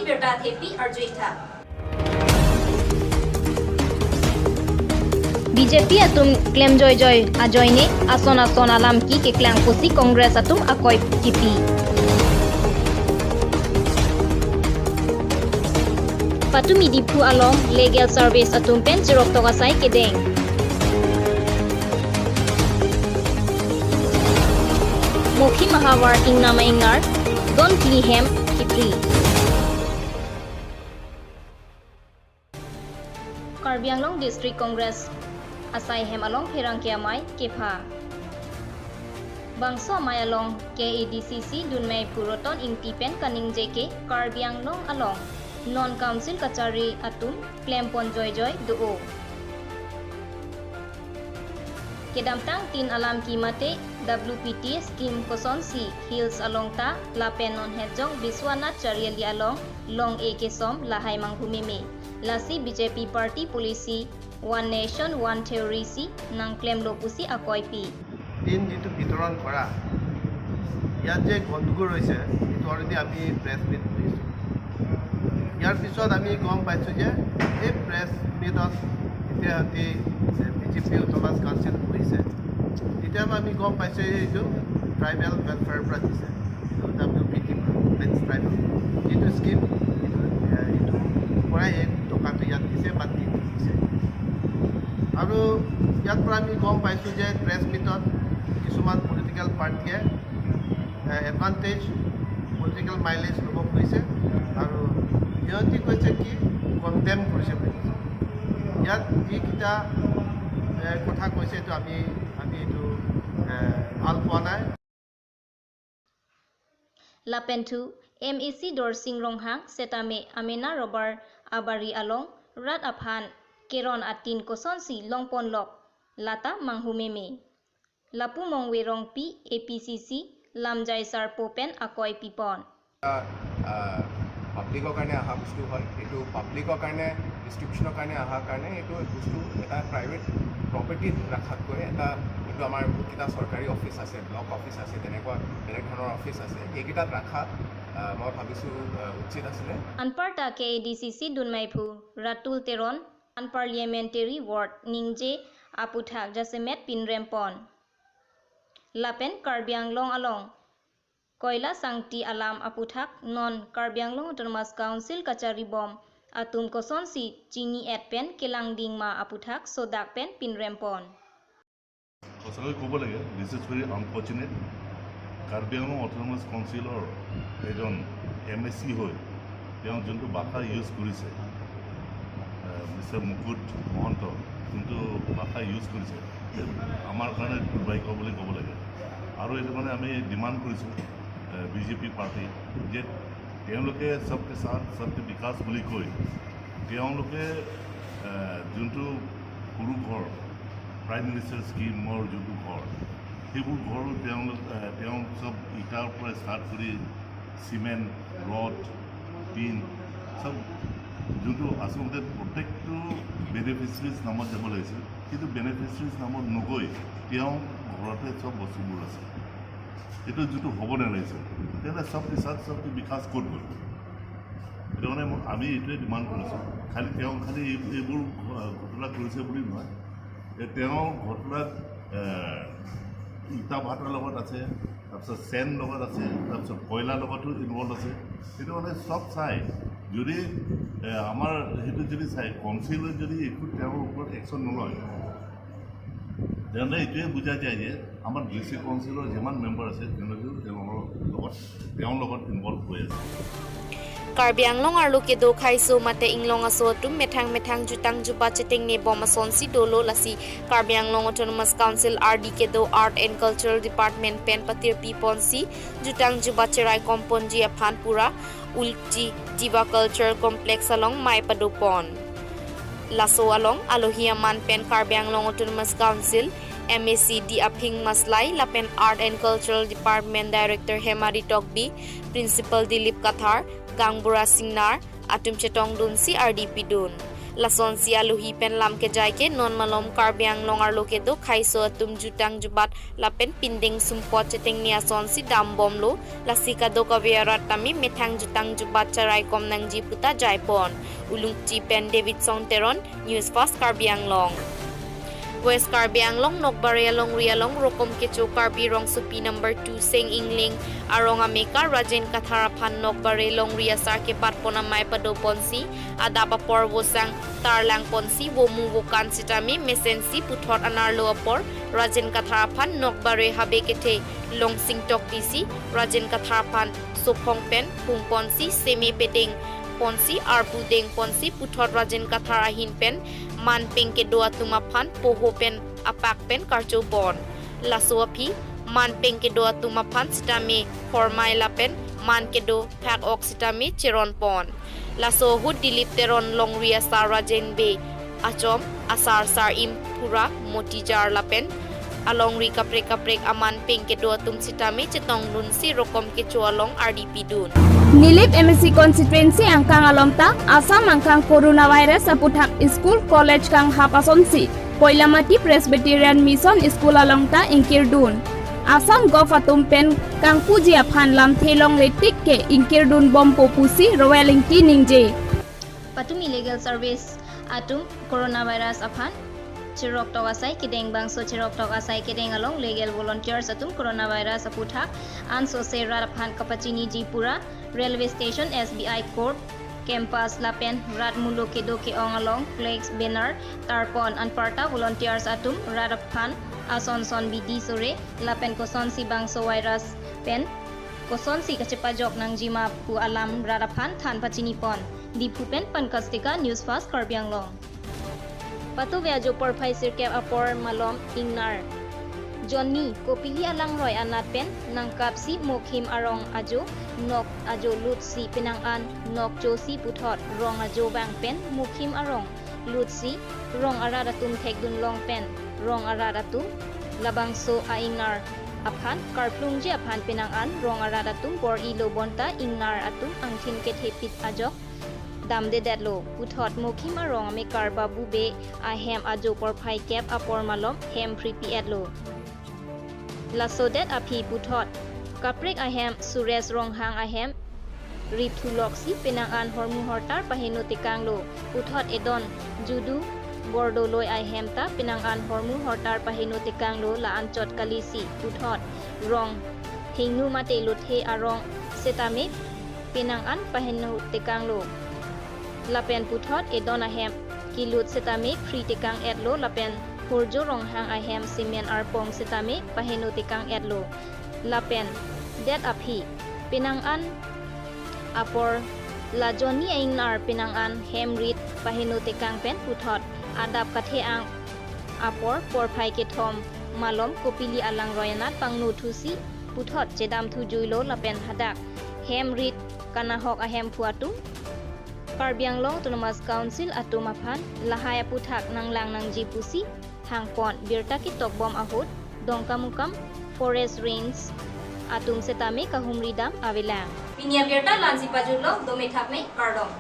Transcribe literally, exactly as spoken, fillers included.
Birta thepi arjuitha. B J P atum klemjoijoi ajoine ason ason alam ke keklang pusi Congress atum akoi kipi. Patumi Diphu along legal service atum pen chirok tok asai kedeng. Mokhim ahavar ingnam a-ingnar don phli hem kipri. Karbi Anglong District Congress asai hem along pherangke amei kepha. Bangso amei along K A D C C dunmeiphu Roton Ingti pen kaningje ke Karbi Anglong along non council kachari atum klemponjoijoi do. Kedamtang tin alam ke mate W P T scheme kosonsi Hills along ta lapen non Hejong Biswanath Chariali along long-e kesom lahai manghumeme. Lasi B J P party policy One Nation One Theory si nangklemlo pusi akoipi. Tin যিটো বিতৰণ কৰা, ইয়াত যে গণ্ডগোল হৈছে, এইটো অলৰেডি আমি press meet কৰিছোঁ। ইয়াৰ পিছত আমি গম পাইছোঁ যে এই প্ৰেছ মিটত যেতিয়া সিহঁতি B J P autonomous council কৰিছে, তেতিয়া আমি গম পাইছোঁ যে এইটো ট্ৰাইবেল ৱেলফেয়াৰৰ পৰা দিছে, এইটো ডাব্লিউ পি টি পৰা, প্লেইনছ ট্ৰাইবেল যিটো স্কিম, এইটো, এ, এইটো পৰাই এই টকাটো ইয়াত দিছে বা টিনটো দিছে। আৰু ইয়াৰ পৰা আমি গম পাইছোঁ যে প্ৰেছ মিটত কিছুমান পলিটিকেল পাৰ্টিয়ে এডভান্টেজ, পলিটিকেল মাইলেজ ল'ব খুজিছে আৰু সিহঁতি কৈছে কি কণ্ডেম কৰিছে বুলি কৈছে। ইয়াত যিকেইটা এ, কথা কৈছে এইটো আমি, আমি এইটো এ, ভাল পোৱা নাই। Lapen thu M A C Dorsing Ronghang setame amena rubber abari along rat aphan keron atin kosonsi longponlok lata manghumeme. Lapu Mongve Rongpi A P C C lamjai sarpo pen akoi pipon. এটা, আহ, পাব্লিকৰ কাৰণে অহা বস্তু হয়। এইটো পাব্লিকৰ কাৰণে, ডিষ্ট্ৰিবিউশ্যনৰ কাৰণে অহাৰ কাৰণে এইটো বস্তু এটা প্ৰাইভেট প্ৰপাৰ্টিত ৰখাতকৈ এটা, এইটো আমাৰ বহুতকেইটা চৰকাৰী অফিচ আছে, ব্লক অফিচ আছে, তেনেকুৱা বেলেগ ধৰণৰ অফিচ আছে, এইকেইটাত ৰখা, আহ, মই ভাবিছোঁ, আহ, উচিত আছিলে। Anparta K A D C C dunmeiphu Ratul Teron an parliamentary ward ningje aputhak jasemet pinrempon. Lapen Karbi Anglong along koila sangti alam aputhak non Karbi Anglong Autonomous Council kacharibom atum kosonsi chini-et pen kelangding ma aputhak sodak pen pinrempon. সঁচাকৈ ক'ব লাগে, this is very unfortunate। Karbi Anglong autonomous কাউন্সিলৰ এজন M A চি হৈ তেওঁ যোনটো ভাষা ইউজ কৰিছে, আহ, মিষ্টাৰ মুকুট মহন্ত যোনটো ভাষা ইউজ কৰিছে, আমাৰ কাৰণে দুৰ্ভাগ্য বুলি ক'ব লাগে। আৰু এইটো কাৰণে আমি ডিমাণ্ড কৰিছোঁ, আহ, বি জে পি পাৰ্টি, যে তেওঁলোকে সবকে সাথ সবকে বিকাশ বুলি কৈ তেওঁলোকে, আহ, যোনটো সৰু ঘৰ, প্ৰাইম মিনিষ্টাৰ স্কিমৰ যোনটো ঘৰ, সেইবোৰ ঘৰ তেওঁলোক, আহ, তেওঁ সব ইটাৰ পৰা ষ্টাৰ্ট কৰি চিমেণ্ট, ৰড, টিন, সব যোনটো আচলতে প্ৰত্যেকটো বেনিফিচিয়াৰীজ নামত যাব লাগিছিল, কিন্তু বেনিফিচিয়াৰীজ নামত নগৈ তেওঁ ঘৰতে সব বস্তুবোৰ আছে। এইটো যিটো হ'ব নালাগিছিল, তেতিয়াহ'লে সবকে সাথ সবকে বিকাশ ক'ত গ'ল? সেইটো কাৰণে মই, আমি এইটোৱে ডিমাণ্ড কৰিছোঁ। খালি তেওঁ খালি এই, এইবোৰ ঘ-, ঘটনা কৰিছে বুলি নহয়, এই তেওঁ ঘটনাত, এ, ইটা ভাটাৰ লগত আছে, তাৰপিছত চেণ্ড লগত আছে, তাৰপিছত কয়লাৰ লগতো ইনভল্ভ আছে। সেইটো মানে সব চাই যদি, এ, আমাৰ সেইটো যদি চাই, কাউন্সিলে যদি একো তেওঁৰ ওপৰত একশ্যন নলয়, তেন্তে এইটোৱে বুজা যায় যে আমাৰ ডি চি কাউন্সিলৰ যিমান মেম্বাৰ আছে, তেওঁলোকেও তেওঁৰ লগত, তেওঁৰ লগত ইনভল্ভ হৈ আছে। Karbi Anglong arlo kedo khaiso mate inglong aso atum methang methang jutang jubat chetengnebom asonsi dolo, lasi Karbi Anglong Autonomous Council R D kedo Art and Cultural Department pen patirpiponsi jutang jubat cherai komponji aphan pura Ulji Jiva Cultural Complex along mei padopon. Laso along alohi aman pen Karbi Anglong Autonomous Council M A C D Aphing Maslai lapen Art and Cultural Department Director Hemari Tokbi, Principal Dilip Kathar, Gangbura Singnar atum chetongdunsi ardi pidun. Lasonsi alohi pen lam kejai ke non malom Karbi Anglong arlo kedo khaiso atum jutang jubat lapen pindeng sumpot chetengne asonsi dambomlo, lasi kadokave arat tame methang jutang jubat charaikom nangji puta jaipon. Ulungchi pen Davidson Teron, News Fast Karbi Anglong. West Karbi Anglong Nokbare alongri along Rokom Kecho Karbi Rongsopi number two Seng Ingling arong amekar Rajen Kathar aphan Nokbare longri asar kebatpon amei padoponsi adap apor vosang tarlangponsi vomu vokan sitame mesensi puthot anerlo apor Rajen Kathar aphan Nokbare habe kethe longsing toktisi Rajen Kathar aphan sophong pen pungponsi seme pedengponsi arpu dengponsi puthot Rajen Kathar ahin pen manpeng kedo atum aphan poho pen apak pen karchopon. Laso aphi manpeng kedo atum aphan sitame hormai lapen man kedo phak-ok sitame cheronpon. Laso ahut Dilip Teron longri asar Rajen Bey achom asar Sar Impura Motijar lapen alongri kaprek kaprek amanpeng kedo atum sitame chetongdunsi Rokom Kecho along ardi pidun. Nilip M A C constituency angkang along ta Assam angkang coronavirus aputhak school college kanghap asonsi Koilamati Presbyterian Mission School along ta ingkirdun. Assam Gov atum pen kangpuji aphan lamthe longle tik ke ingkirdunbompo pusi Royal Ingti ningje. Patumi Legal Service atum coronavirus aphan cheroktok asai kedeng bangso cheroktok asai kedeng along legal volunteers atum coronavirus aputhak ansose rat aphan kapachiniji pura railway station, S B I court campus lapen rat mulo kedo ke-ong along flex banner tarpon. Anparta volunteers atum rat aphan ason son bidi sore lapen kosonsi bangso virus pen kosonsi kachepajok nangjima pu alam rat aphan than pachinipon. Diphu pen Pankaj Teka, News Fast Karbi Anglong. Patove ajo porphai sirkep apor malom ingnar. Jonni Kopili alangroi anat pen nangkapsi Mokhim arong ajo, nok ajo lutsi penang an nok chosi puthot rong ajo vang pen Mokhim arong lutsi rong arat atum thekdun long pen rong arat atum labangso a-ingnar aphan karplungji aphan penang an rong arat atum bor-ilo bonta ingnar atum angthin kethepit ajok damdedetlo. Puthot Mokhim arong amekar Babu Bey ahem ajo porphai kep apor malom hem phri pi-etlo. Lasodet aphi puthot kaprek ahem Suresh Ronghang ahem rip thuloksi penang an hormu hortar paheno tekanglo. Puthot edon Judu Bordoloi ahem ta penang an hormu hortar paheno tekanglo, la anchot kalisi puthot rong hingnu mate lothe arong setame penang an paheno tekanglo. Lapen puthot edon ahem kilut setame phri tekang-etlo lapen Hurjo Ronghang ahem cement arpong setame paheno tekang-etlo. Lapen det aphi penang an apor la Jonni a-ingnar penang an hem rit paheno tekang pen puthot adap kathe-ang apor porphai kethom malom Kopili alangroi anat pangno thusi puthot chedam thujuilo lapen hadak hem rit kanahok ahemphu atum Karbi Anglong Autonomous Council atum aphan lahai aputhak nanglang nangji pusi hangpon. Birta ketokbom ahut Dongkamukam Forest Range atum setame kahumri dam avelang. Pini abirta la-ansi pajutlo, dome thakme, kardom.